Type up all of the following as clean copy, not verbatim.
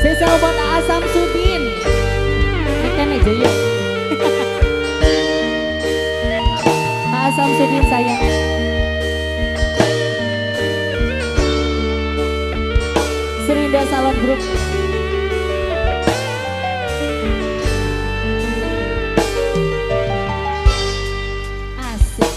Spesial buat Asam Sudin. Tekan aja yuk. Asam Sudin sayang. Serinda Salon Group. Asik.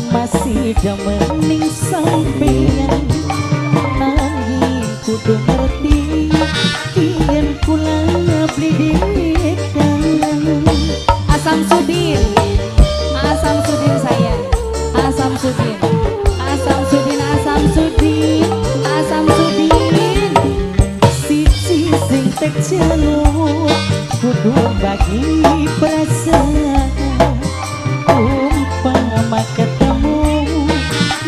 Masih demening sampeyan nanging kudu ngerti kiyen kula beli dekan. Asam Sudin, Asam Sudin sayang, Asam Sudin, Asam Sudin, Asam Sudin, Asam Sudin. Siji sing tek jaluk kudu bagi perasaan umpama ketemu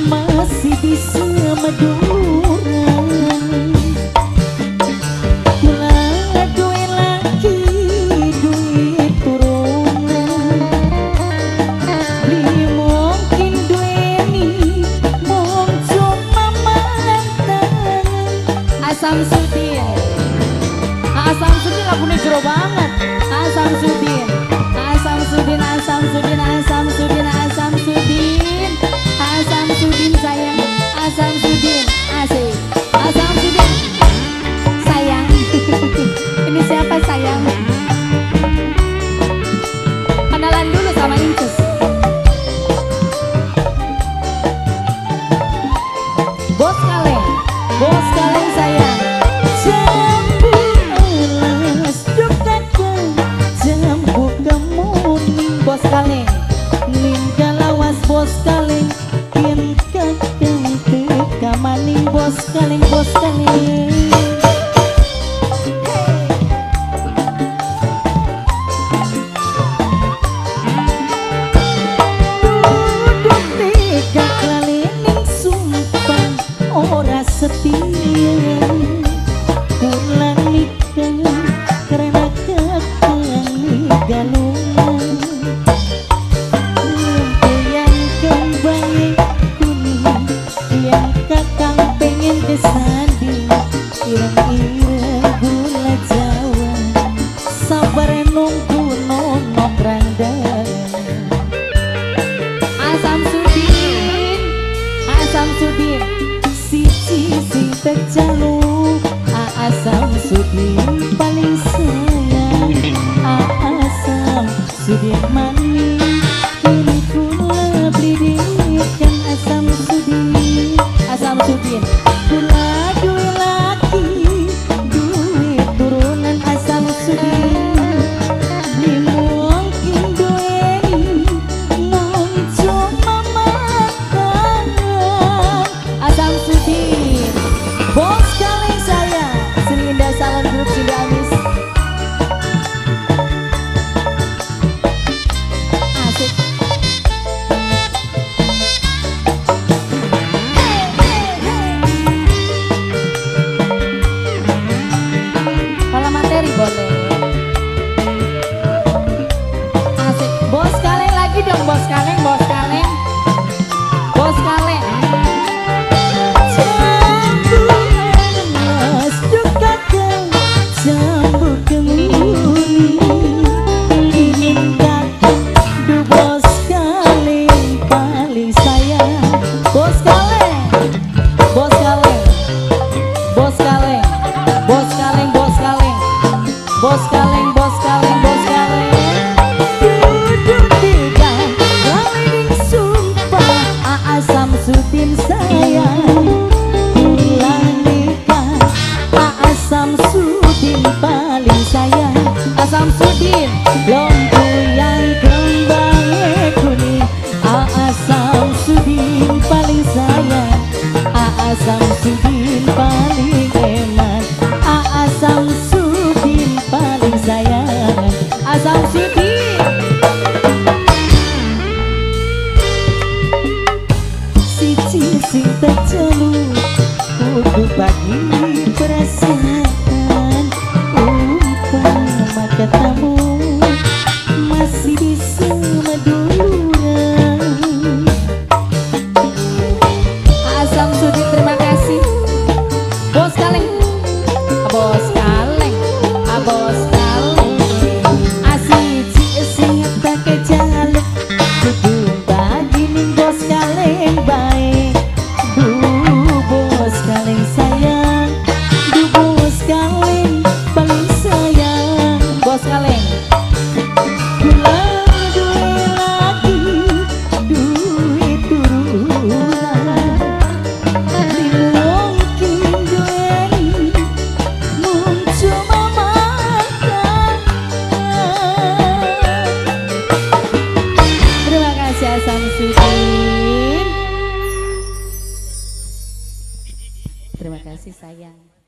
masih bisa maduran. Kula duwe laki duit turunan beli mungkin duweni mung cuma mantan. Asam Sudin, Asam Sudin lagunya jero banget. Asam Sudin, Asam Sudin, Asam Sudin, Asam Sudin, Asam Sudin, Asam Sudin sayang, Asam Sudin, asik, Asam Sudin sayang. Ini siapa sayang? Kenalan dulu sama Inces. Bos kaleng, bos kaleng sayang. Jambu alas dukake, jambu kemuning. Bos kaleng, ninggal lawas bos kaleng, yen kakang teka maning bos kaleng, bos kaleng. Duduk teka klalening sumpah ora setia. Kula nikah karena kakang galungan. Yang kembange kuning, yang kakang pengen kesanding, ireng-ireng gula Jawa, sabar nunggu nonok randang. Asam Sudin, Asam Sudin, siji sing terjaluk, Asam Sudin paling sayang, Asam Sudin manis. Kini kula beli kan Asam Sudin, Asam Sudin. Kula duwe laki duwe turunan Asam Sudin. Beli mungkin duweni mung cuma makan. Asam Sudin, bos kaleng sayang. Serinda Salon Group Ciamis. Asik. Kalau materi boleh. Asik. Bos kaleng lagi dong, bos kaleng, bos kaleng, bos kaleng. Jambu alas dukake, jambu kemuning, ingin kakak du bos kaleng paling sayang. Bos kaleng, bos kaleng, bos kaleng, bos kaleng, bos kaleng, bos kaleng, bos kaleng, bos kaleng. Duduk tiga Kudu bagi perasaan, umpama ketemu masih bisa madura. Asam Sudi terima kasih. Bos kaleng, bos kaleng, bos kaleng. Asiji sing tak kejaluk kudu bagi ning bos kaleng bae. Duh bos kaleng sayang, duh bos kaleng paling sayang. Bos kaleng. Kula duwe lagi duwe turunan, mungkin duweni mung cuma makan. Terima kasih Asam Sudin. Terima kasih sayang.